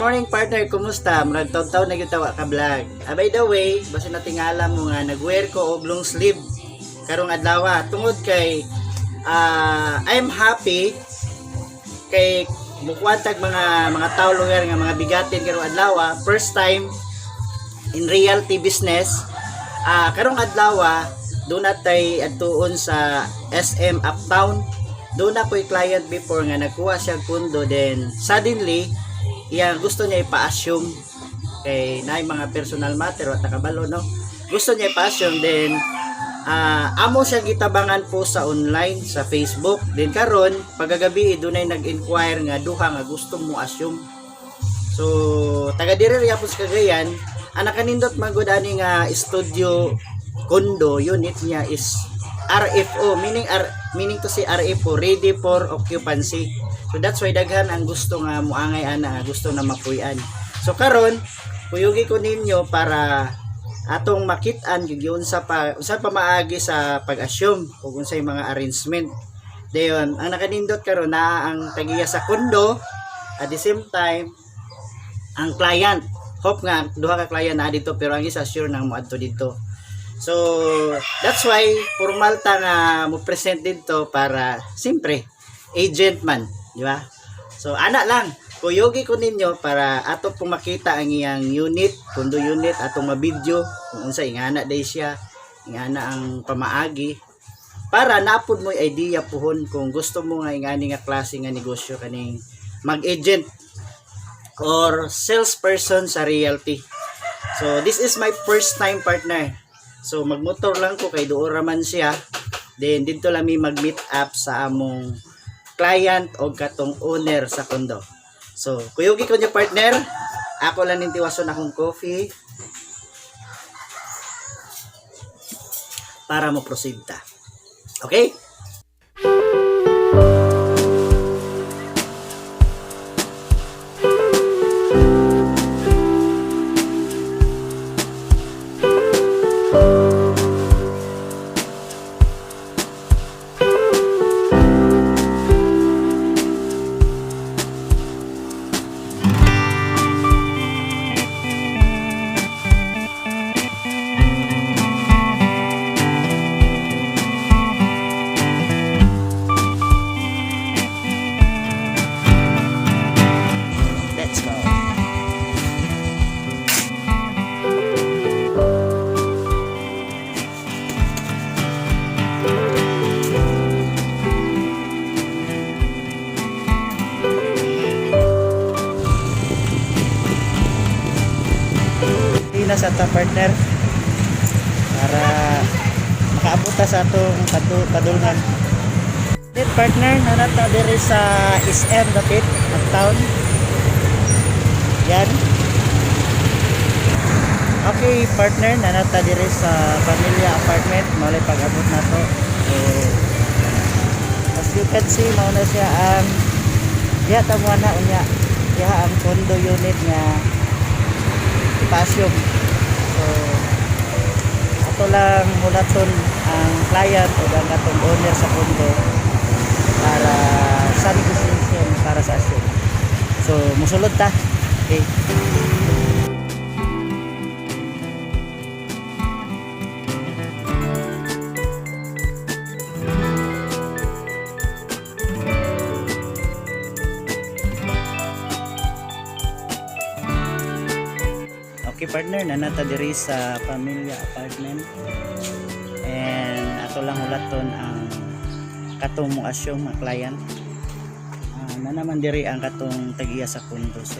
Morning, partner, kumusta? Murag taon-taon na gyud ta wa ka vlog. Ah, by the way, basta natingala mo nga nag-wear ko og long sleeve karong adlaw tungod kay I'm happy kay mukuan tag mga tao lugar nga mga bigatin karong adlaw, first time in realty business. Karong adlaw duna tay adtuon sa SM Uptown. Duna ko'y client before nga nagkuha siya condo, then suddenly iya gusto niya ipa-assume kay naay mga personal matter wa ta kabalo, no? Gusto niya ipa-assume, then amo siya gitabangan po sa online sa Facebook. Then karon pagkagabi dunay nag-inquire nga duha nga gusto mo assume. So taga diri ra po sa Cagayan. Ang nakanindot man gud ani nga studio condo unit niya is RFO, meaning R, meaning to say RFO, ready for occupancy. So that's why daghan ang gusto nga muangay ana, nga gusto na mapuy-an. So karon kuyugi ko ninyo para atong makit-an gyud unsa pa maagi sa pag-assume ug unsay mga arrangement. Dayon ang nakanindot karon naa ang tagiya sa condo, at the same time ang client. Hope nga duha ka client na dito, pero ang isa sure nang moadto dito. So that's why formal ta nga mo present dito para siyempre agent man, di ba? So ana lang, kuyugi ko ninyo para ato pong makita ang iyang unit, condo unit, atong ma-video kung unsa ingana day siya, ingana ang pamaagi para napud mo idea puhon kung gusto mo nga ingani nga klase nga negosyo, kaning mag-agent or salesperson sa realty. So this is my first time, partner. So magmotor lang ko kay duol ra man siya. Then didto lang mi mag-meet up sa among client o katong owner sa condo. So kuyugi ko niyo, partner. Ako lang ning tiwason akong coffee para mo proceed ta. Okay? Let's go. Hindi na sa ta, partner, para makaabot ta sa atong padulngan. Dit, partner, nanata diri sa SM dapit Uptown. Yan. Okay, partner, nanata diri sa Familia Apartment, malay pag-abot nato. So, as you can see, mao na siya ang diha ta mo na unya. Diha ang condo unit nga ipa-assume. So, ato lang hulaton ang client o ang katong owner sa condo para sa negotiation para sa assume. So, musulod ta. Okay. Okay, partner, nanata diri sa Familia Apartment. And ato lang hulaton ang katong mo assume nga client. Na naman diri ang katong tagiya sa condo. So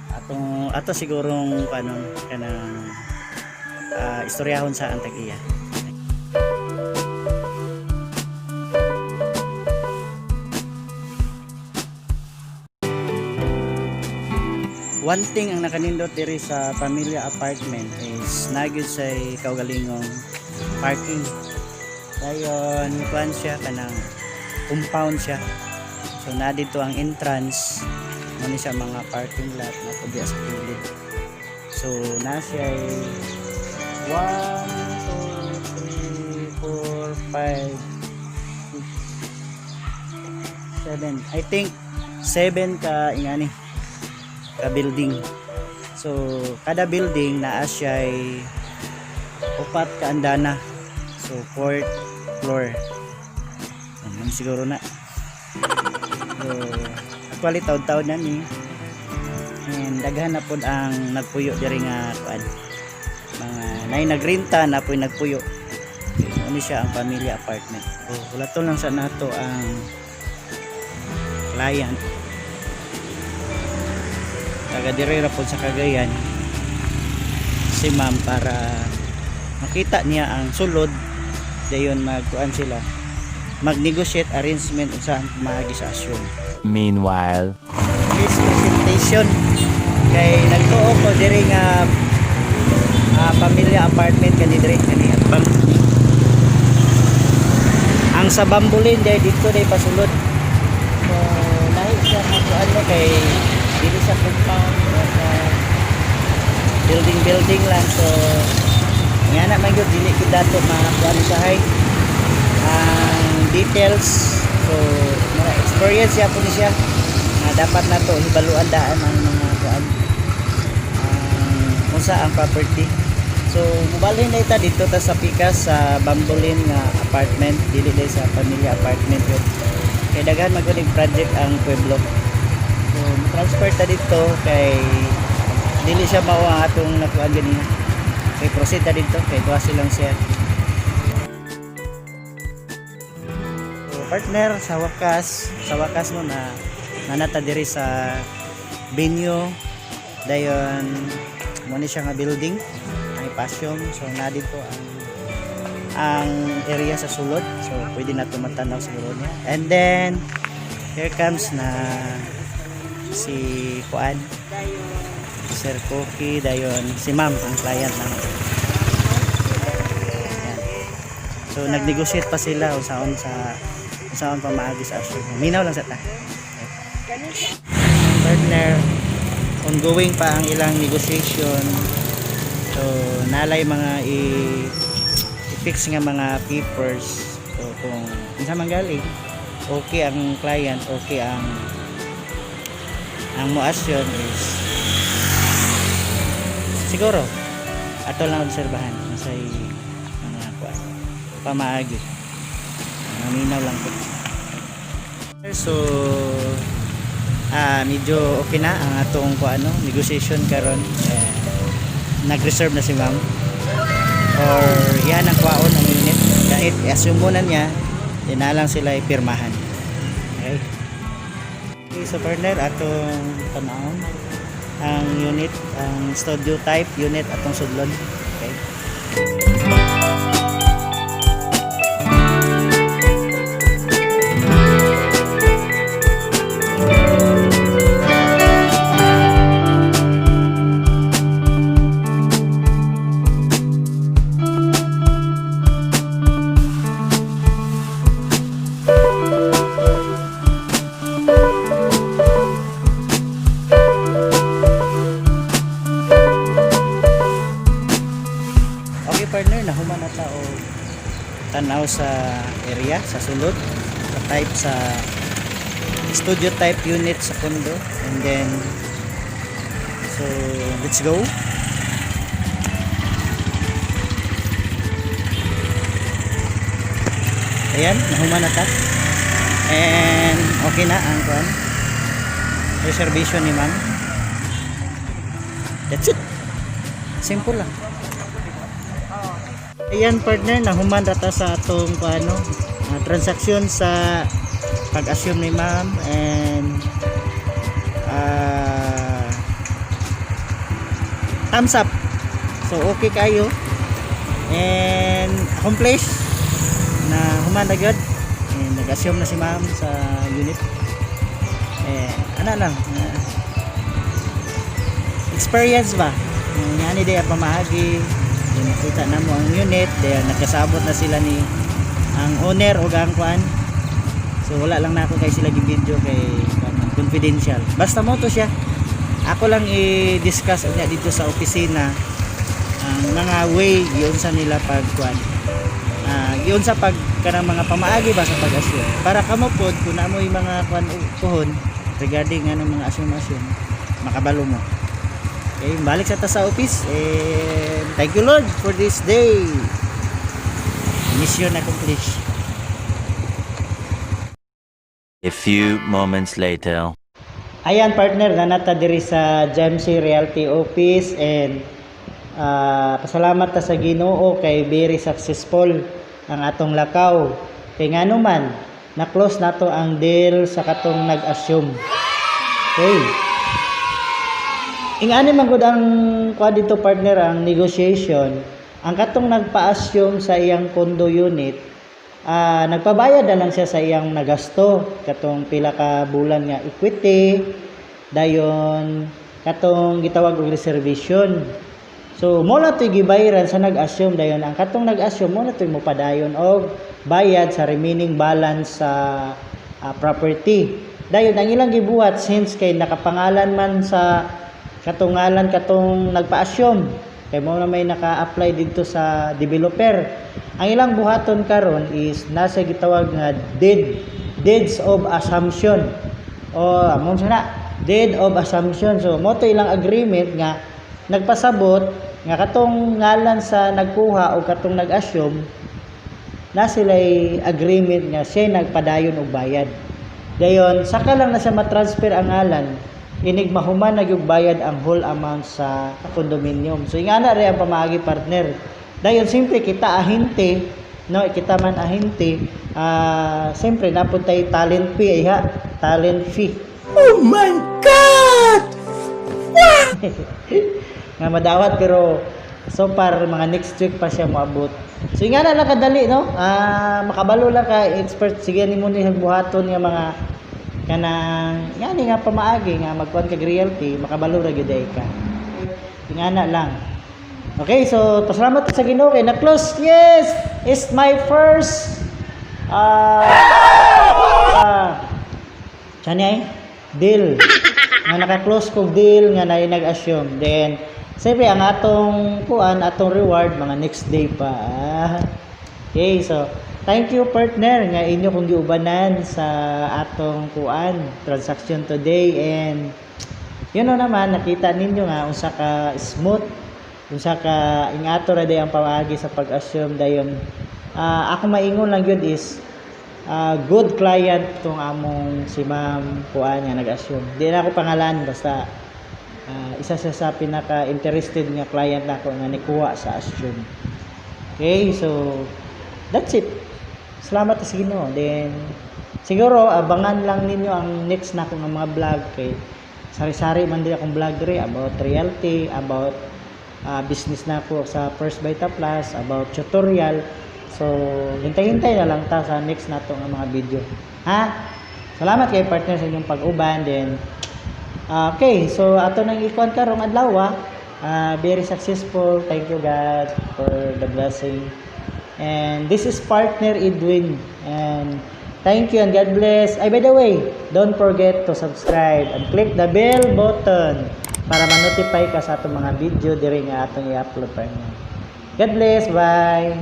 atong ato sigurong kanon kanang istoryahon sa ang tagiya. One thing ang nakanindot diri sa Familia Apartment is nagyud say kaugalingong parking. Dayon kuan siya, kanang compound siya. So na dito ang entrance mo ni siya mga parking lot na diya sa kilid. So na siya ay 1, 2, 3, 4, 5, 6, 7. I think 7 ka ingani. ka building. So kada building naa siya upat ka andana. So fourth floor. Ano siguro na. So actually taon-taon na ni. And daghan na pod ang nagpuyo diri nga kuan. Mga nay nagrenta na po'y nagpuyo. Okay, ano siya ang pamilya apartment. So hulaton lang sa nato ang client. Taga diri ra pod sa Cagayan si ma'am para makita niya ang sulod, dayon magkuan sila, mag-negotiate arrangement unsa ang maagi sa assume. Meanwhile. This presentation kay nagtuo ko diri nga pamilya apartment kani diri kani atbang ang sa Bambulin dahil dito dahil pasulod. So lahi siya nga kuan mo kay dili sa compound o sa building building lang. So nga na man gyud, dili gyud dato makakuan usahay ang details. So mga experience siya po ni siya nga dapat nato hibaluan daan ang mga kuan, ang unsa ang property. So mobalhin na ita dito ta sa pikas sa Bambolin nga apartment, dili day sa pamilya apartment yun kay daghan man gud project ang pueblo. So transfer ta dito kay dili siya mao ang atong nakuan ganina, kay proceed ta dito kay kuha silang siya. So, partner, sa wakas no na nanata diri sa venue, dayon mo ni siya nga building ang passion. So na dito ang area sa sulod, so pwede na tumatanaw siguro niya. And then here comes na si Juan, si Sir Cookie, dayon si ma'am ang client na. Ayan. So nag-negotiate pa sila unsaon sa unsaon pamaagi sa assume. Minaw lang sa ta. Partner, ongoing pa ang ilang negotiation. So nalay mga i-fix nga mga papers. So kung unsa man gali, okay ang client, okay ang mo-assume is siguro ato lang obserbahan unsay mga kuan pamaagi. Maminaw lang po. So medyo okay na ang atong kuan ano, negotiation karon. Eh, nag-reserve na si ma'am or yan ang kwaon ang unit kahit i-assume muna niya, di na lang sila ipirmahan. Okay, so partner, atong tanawon ang unit, ang studio type unit atong sudlon. Okay. Okay partner, nahuman na ta og tanaw sa area sa sulod, sa type sa studio type unit sa condo. And then so let's go. Ayan, nahuman na ta and okay na ang kuan reservation ni ma'am. That's it, simple lang. Ayan partner, nahuman ra ta sa atong kuano, transaksyon sa pag-assume ni ma'am and thumbs up. So okay kayo and accomplish na, human na gyud and nag-assume na si ma'am sa unit. Eh, ana lang, experience ba nga ni day ang pamaagi. Then, nakita na mo ang unit, then nagkasabot na sila ni ang owner o ang kuan. So wala lang na ako kay sila gi-video kay kuan, confidential. Basta mo to siya, ako lang i-discuss unya dito sa opisina ang mga way giunsa nila pag kuan, giunsa pag kanang mga pamaagi ba sa pag-assume para kamo pod kung naa mo'y mga kuan puhon regarding anong mga assume assume. Makabalo mo. Okay, balik sa ta sa office and thank you, Lord, for this day. Mission accomplished. A few moments later. Ayan, partner, naa na ta diri sa Jamesy Realty Office and pasalamat ta sa Ginoo kay very successful ang atong lakaw. Kay ngano man, na-close nato ang deal sa katong nag-assume. Okay. Ingani man gud ang kuan dito, partner, ang negotiation. Ang katong nagpa-assume sa iyang condo unit, nagpabayad na lang siya sa iyang nagasto katong pila ka bulan nga equity, dayon katong gitawag og reservation. So mo na to'y gibayaran sa nag-assume. Dayon ang katong nag-assume, mo na to'y mopadayon og bayad sa remaining balance sa property. Dayon ang ilang gibuhat, since kay nakapangalan man sa katungalan katong nagpa-assume, kay mo na may naka-apply dito sa developer, ang ilang buhaton karon is nasa gitawag nga deeds of assumption o amo na deed of assumption. So mo to ilang agreement nga nagpasabot nga katong ngalan sa nagkuha o katong nag-assume na sila'y agreement nga siya nagpadayon og bayad. Dayon saka lang na siya matransfer ang ngalan inig mahuman na gyud bayad ang whole amount sa condominium. So ingana rin ang pamaagi, partner. Dayon simple kita ahente, no, kita man ahente, siyempre napuntay talent fee ay ha, talent fee. Oh my God! Nga madawat, pero so far mga next week pa siya moabot. So ingana lang kadali, no? Makabalo lang ka expert, sige nimo ni buhaton nga mga kanang ngani nga pamaagi nga magkuan kag realty, makabalo ra gyud ay ka. Ingana lang. Okay, so pasalamat sa Ginoo kay na-close. Yes, it's my first Chani ay deal nga naka-close kog deal nga naay nag-assume. Then siyempre ang atong kuan, atong reward, mga next day pa. Okay, so thank you, partner, nga inyo kong giubanan sa atong kuan transaction today and yun na naman, nakita ninyo nga unsa ka smooth, unsa ka ingato ra day ang pamaagi sa pag-assume. Dayon ako maingon lang yun is good client tong among si Ma'am kuan nga nag-assume. Di na ako pangalan, basta isa siya sa pinaka-interested nga client nako nga nikuha sa assume. Okay, so that's it. Salamat sa Ginoo. Then siguro abangan lang ninyo ang next nako nga mga vlog kay sari-sari man din akong vlog diri about realty, about business nako sa First Vita Plus, about tutorial. So, hintay-hintay na lang ta sa next nato nga mga video. Ha? Salamat kay, partner, sa inyong pag-uban. Then okay, so ato nang ikuan karong adlaw. Very successful. Thank you, God, for the blessing. And this is partner Edwin. And thank you and God bless. Ay, by the way, don't forget to subscribe and click the bell button para ma-notify ka sa atong mga video diri nga atong i-upload, partner. God bless. Bye.